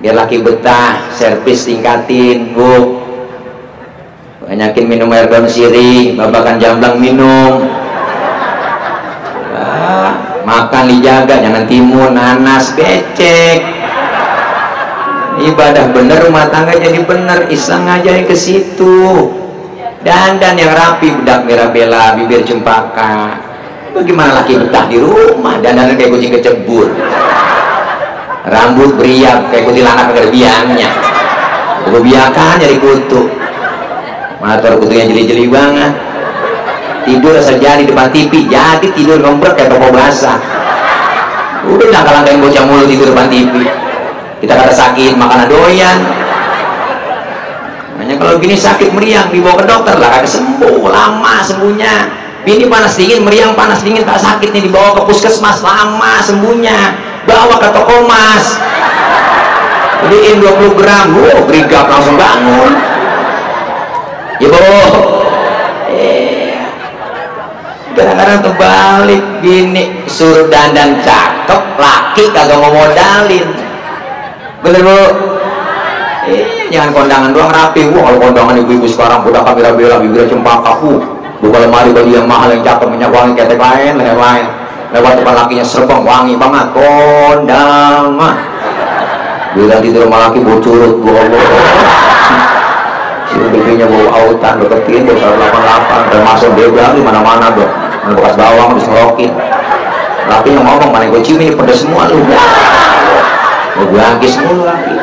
biar laki betah. Servis tingkatin, Bu. Banyakin minum air daun sirih, babakan jamblang minum. Makan dijaga, jangan timun, nanas, becek. Ibadah bener, rumah tangga jadi bener. Islam ngajarin ke situ. Dandan yang rapi, bedak merah bela, bibir cempaka. Bagaimana laki betah di rumah? Dandan kayak kucing kecebur, rambut beriak kayak kuntilanak kagak ada biangnya. Biakan jadi kutu, motor kutunya jeli-jeli banget. Tidur asal jadi depan TV, jadi tidur ngombrek kayak toko basah. Udah langkah-langkahin bocah mulu tidur depan TV. Kita kata sakit, makanan doyan. Makanya kalau gini sakit meriang dibawa ke dokter lah, kagak sembuh, lama sembuhnya. Bini panas dingin, meriang panas dingin tak sakit nih, dibawa ke puskesmas, lama sembuhnya. Bawa ke toko mas, beliin 20 gram, berigap langsung bangun. Ya Bu. Kadang-kadang terbalik, bini suruh dandan cakep, laki kagak mau modalin. Bener Bu? Jangan kondangan doang rapi. Wah, kalau kondangan ibu-ibu sekarang udah kamera bela, bibirnya cempaka. Buka lemari baju yang mahal, yang cakep, minyak wangi, ketek lain, leher lain. Lewat depan lakinya serbang, wangi banget. Kondangan. Bila tidur sama laki bau curut, bau si bibinya bau autan, deketin, bau 88, udah masuk dia bilang di mana-mana dong. Mana bekas bawang disorokin. Laki yang ngomong, mana gue cium ini pedas semua lu. Gue agis mulu laki.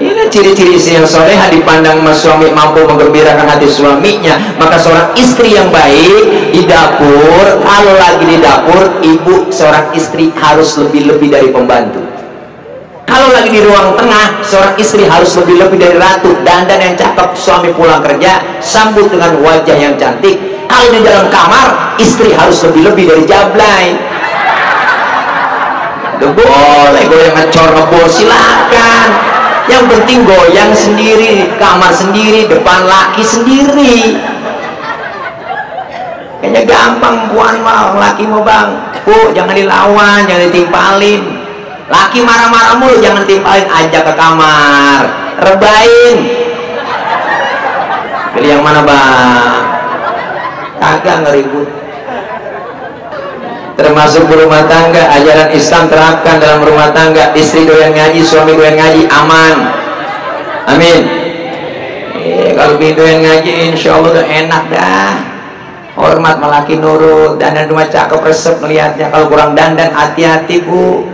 Ini ciri-ciri istri yang soleha dipandang mas suami mampu menggembirakan hati suaminya. Maka seorang istri yang baik di dapur, kalau lagi di dapur, ibu seorang istri harus lebih-lebih dari pembantu. Kalau lagi di ruang tengah, seorang istri harus lebih-lebih dari ratu. Dandan yang cakep, suami pulang kerja sambut dengan wajah yang cantik. Kalau di dalam kamar, istri harus lebih-lebih dari jablay. Udah boleh goyang ngecor ngebor, silakan. Yang penting goyang sendiri, kamar sendiri, depan laki sendiri. Kayaknya gampang puan mau, laki mau bang. Bu, jangan dilawan, jangan ditimpalin. Laki marah-marah mulu, jangan ditimpalin, ajak ke kamar, rebain. Pilih yang mana bang? Kagak ngeribut. Termasuk berumah tangga, ajaran Islam terapkan dalam rumah tangga. Istri doyan ngaji, suami doyan ngaji, aman. Amin. Kalau bini doyan ngaji, insya Allah udah enak dah. Hormat melaki nurut, dandan rumah cakep resep melihatnya. Kalau kurang dandan, hati-hati Bu.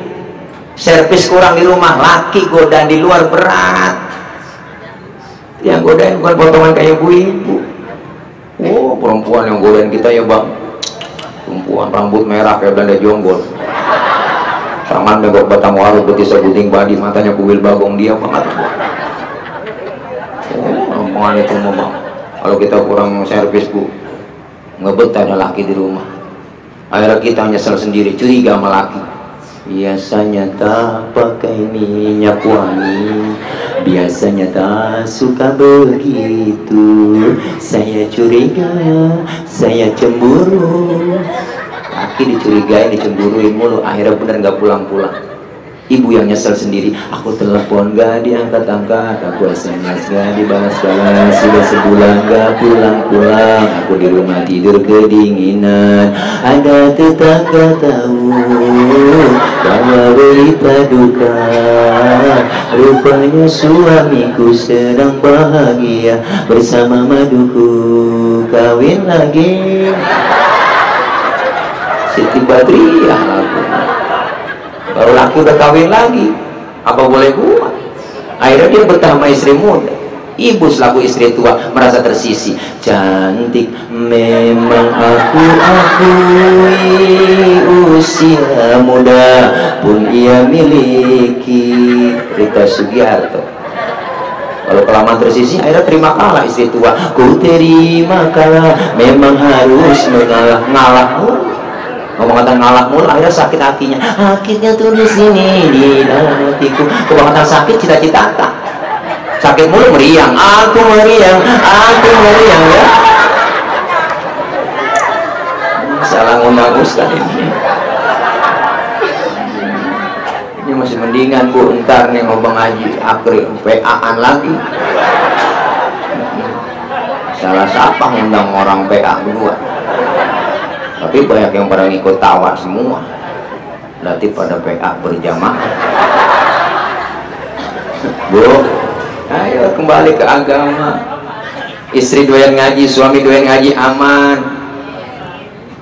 Servis kurang di rumah, laki godan di luar berat. Yang godain bukan potongan kayak ibu-ibu. Oh, perempuan yang godain kita ya bang. Perempuan rambut merah kayak Belanda jonggol, tangan megok batang waru, betis sebuting badi, matanya kuil bagong, dia banget. Perempuan itu memang kalau kita kurang servis Bu, ngebetah ada laki di rumah. Akhirnya kita nyesel sendiri, curiga sama laki. Biasanya tak pakai minyak wangi, biasanya tak suka begitu. Saya curiga, saya cemburu. Laki dicurigai, dicemburuin mulu, akhirnya bener gak pulang-pulang. Ibu yang nyesel sendiri, aku telepon gak diangkat-angkat, aku SMS gak dibalas-balas, sudah sebulan gak pulang-pulang, aku di rumah tidur kedinginan. Ada tetangga tahu bahwa berita duka, rupanya suamiku sedang bahagia bersama maduku, kawin lagi. Siti Badriah lagunya. Baru laki udah kawin lagi, apa boleh buat? Akhirnya dia betah sama istri muda. Ibu selaku istri tua merasa tersisi. Cantik memang aku akui, usia muda pun ia miliki. Rita Sugiarto. Kalau kelamaan tersisi, akhirnya terima kalah istri tua. Ku terima kalah, memang harus ngalah. Ngomong-ngomong ngalah mulu, akhirnya sakit hatinya. Akhirnya tuh di sini di dalam hatiku. Kebangetan sakit, cita-cita tak. Sakit mulu meriang, aku meriang ya. Salah ngundang Ustaz ini. masih mendingan Bu, ntar nih ngobang haji akhir PA-an lagi. Salah siapa ngundang orang PA berdua, tapi banyak yang pada ngikut tawa semua, berarti pada PA berjamaah. Bu, ayo kembali ke agama. Istri doyan ngaji, suami doyan ngaji, aman.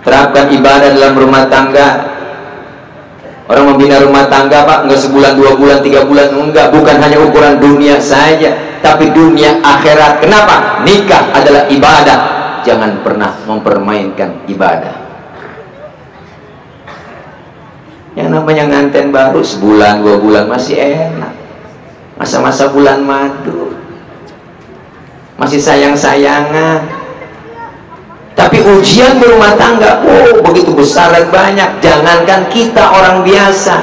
Terapkan ibadah dalam rumah tangga. Orang membina rumah tangga Pak, enggak sebulan, 2 bulan, 3 bulan, enggak. Bukan hanya ukuran dunia saja, tapi dunia akhirat. Kenapa? Nikah adalah ibadah. Jangan pernah mempermainkan ibadah. Yang namanya nganten baru sebulan, 2 bulan masih enak. Masa-masa bulan madu, masih sayang-sayangan. Tapi ujian berumah tangga, oh begitu besar dan banyak. Jangankan kita orang biasa,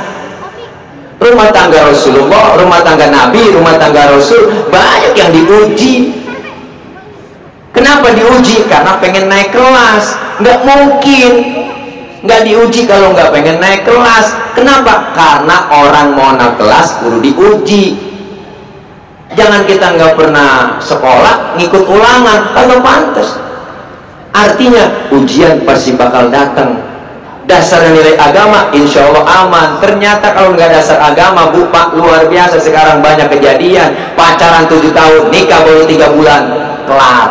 rumah tangga Rasulullah, rumah tangga Nabi, rumah tangga Rasul, banyak yang diuji. Kenapa diuji? Karena pengen naik kelas. Nggak mungkin nggak diuji kalau nggak pengen naik kelas. Kenapa? Karena orang mau naik kelas kudu diuji. Jangan kita nggak pernah sekolah ngikut ulangan, kalau pantas. Artinya ujian pasti bakal datang. Dasar nilai agama insya Allah aman. Ternyata kalau nggak dasar agama Bu Pak, luar biasa. Sekarang banyak kejadian pacaran 7 tahun, nikah baru 3 bulan, kelar.